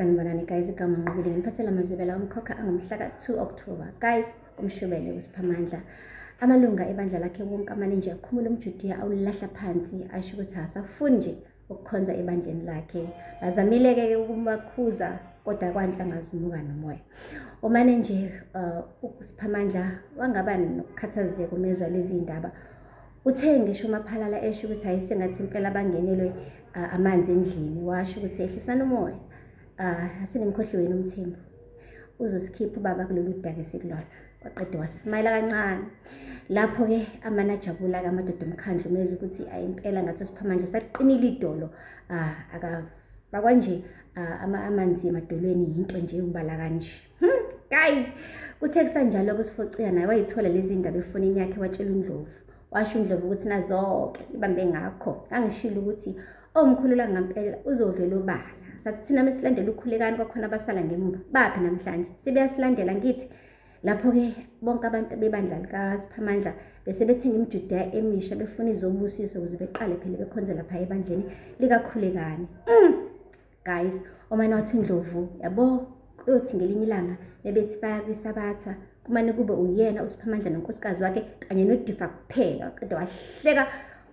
Sanibonani guys, igama Nqobile, nginiphathela amazwibela omkhokha angomhla ka-2 October. Guys, kumshubele uSiphamandla. Amalunga ebandla lakhe wonke amane nje akhumula umjudiya awulahla phansi, asho ukuthi asafuni nje ukukhonza ebandleni lakhe. Bazamile-ke ukumakhuza kodwa kwanhlanga zimuka nomoya. Umane nje uSiphamandla wangaba nokukhathazeka umezwa lezi ndaba. Uthe ngisho uMaphalala esho ukuthi hayi sengathi impela bangenelwe amanzi endlini, washo ukuthi ehlisana umoya. Asenimkhohliwe yena uMthembu, uzosikhipha ubaba kulolu daka esikulona. Waqeda wasimayela kancane. Lapho-ke amane ajabula-ke amadoda omkhandlu mezwa ukuthi ayi impela ngathi uSiphamandla saqinile idolo, akafakwa nje amanzi emadolweni, yinto nje ubala kanje. Guys, kuthe kusanjalo-ke uSifociya naye wayithola lezi ndaba efonini yakhe, watshela uNdlovu. Washo uNdlovu ukuthi nazo-ke ibambe ngakho. Ngangishilo ukuthi omkhulu ngampela uzovela obala. Sathi thina mesilandela uKhulekani kwakhona abasala ngemuva. Baphi namhlanje? Sebeyasilandela ngithi. Lapho-ke bonke abantu bebandla likaSiphamandla bese bethenga imijudiya emisha befuna izobusiso ukuze beqale phela bekhonze lapha ebandleni likaKhulekani. Guys, omane wathi uNdlovu, yabo kuyothi ngelinye ilanga bebethi baya kwiSabatha kumane kube uyena uSiphamandla nonkosikazi wakhe kanye noDifa kuphela. Waqeda wahleka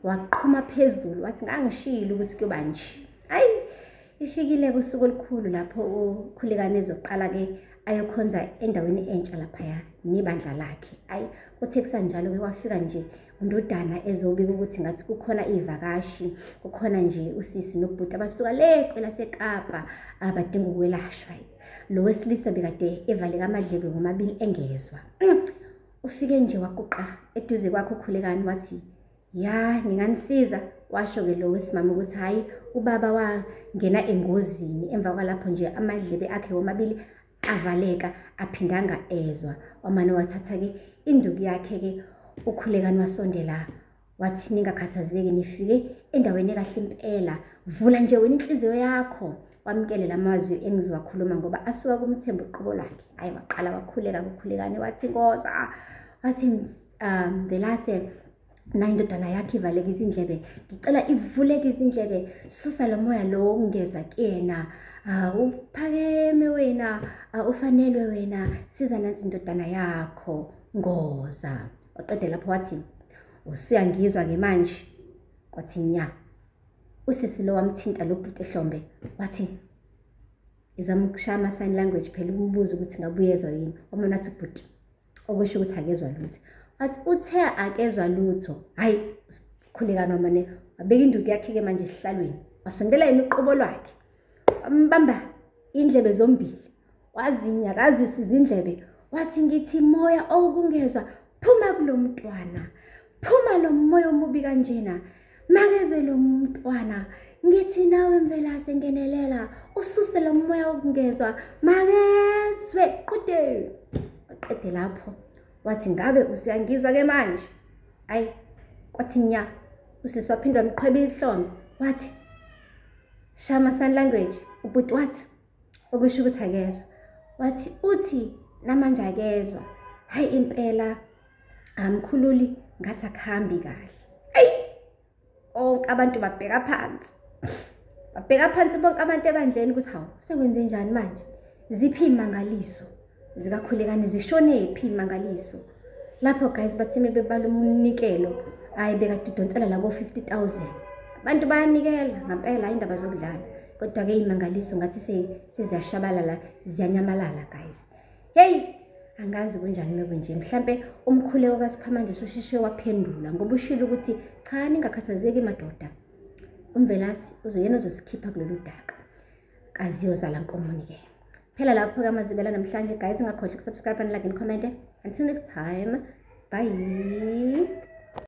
waqhuma phezulu wathi ngangishilo ukuthi kuyoba nje. Hayi, ifikile kusuku olukhulu lapho uKhulekani ezoqala-ke ayokhonza endaweni entsha laphaya nebandla lakhe. Ayi, kuthe kusanjalo-ke kwafika nje undodana ezobika ukuthi ngathi kukhona iy'vakashi, kukhona nje usisi nobhuti abasuka le kwelaseKapa abadinga ukwelashwa. Lo wesilisa bekade evaleka amadlebe ngomabili engezwa. Ufike nje waguqa eduze kwakhe uKhulekani wathi, ya nginganisiza. Washo-ke lo wesimame ukuthi hhayi ubaba wangena engozini, emva kwalapho nje amadlebe akhe womabili avaleka aphindanga ezwa. Wamane wathatha-ke induku yakhe-ke uKhulekani wasondela wathi ningakhathazeki, nifike endaweni ekahle impela, vula nje wena inhliziyo yakho wamukele lamazwi engizowakhuluma ngoba asuka kuMthembu uqobo lwakhe. Hhayi, waqala wakhuleka kuKhulekani wathi ngoza, wathi Mvelase, na indodana yakhe ivaleke izindlebe, ngicela ivuleke izindlebe, susa lo moya lo wokungezwa kuyena, uphakeme wena, ufanelwe wena, siza nansi indodana yakho ngoza. Waqede lapho wathi usuyangizwa-ke manje. Kwathi nya, usisi lo wamthinta lo bhuti ehlombe wathi izama ukushaya ama-sign language phela umbuzo ukuthi ngabe uyezwa yini. Wamane wathi ubhuti, okusho ukuthi akezwa lutho. Wathi uthe akezwa lutho. Hhayi, Khulekani wamane wabeka induku yakhe-ke manje esihlalweni, wasondela yena uqobo lwakhe, wambamba indlebe zombili, wazinyakazisa izindlebe, wathi ngithi moya owukungezwa phuma kulo mntwana, phuma lo moya omubi kanjena, makezwe lo mntwana, ngithi nawe Mvelase ngenelela, ususe lo moya wokungezwa, makezwe qede. Waqede lapho wathi ngabe usuyangizwa-ke manje. Ayi, kwathi nya, usisi waphinde wamqhweba ihlombe wathi shama sign language. Ubhuti wathi okusho ukuthi akezwa, wathi uthi namanje akezwa. Hayi impela amkhululi ngathi akuhambi kahle. Ayi, onke abantu babheka phansi, babheka phansi bonke abantu ebandleni ukuthi hawu sekwenze njani manje, ziphi iy'mangaliso zikaKhulekani, zishonephi iy'mangaliso. Lapho guys bathe bebala umnikelo, hhayi bekade udonsela la ko-50,000. Abantu bayanikela ngampela, hhayi indaba zokudlala. Kodwa-ke iy'mangaliso ngathi seziyashabalala, ziyanyamalala guys. Hey, angazi kunjani mekunje. Mhlampe umkhuleko kaSiphamandla ususheshe waphendula ngoba ushilo ukuthi cha ningakhathazeki madoda, uMvelasi uzoyena ozosikhipha kulolu daka. Kaziyozala nkomoni-ke. Phela lapho-ke amazibela namhlanje guys, ngakhohlwa ukusubscribe and like and comment. Until next time, bye.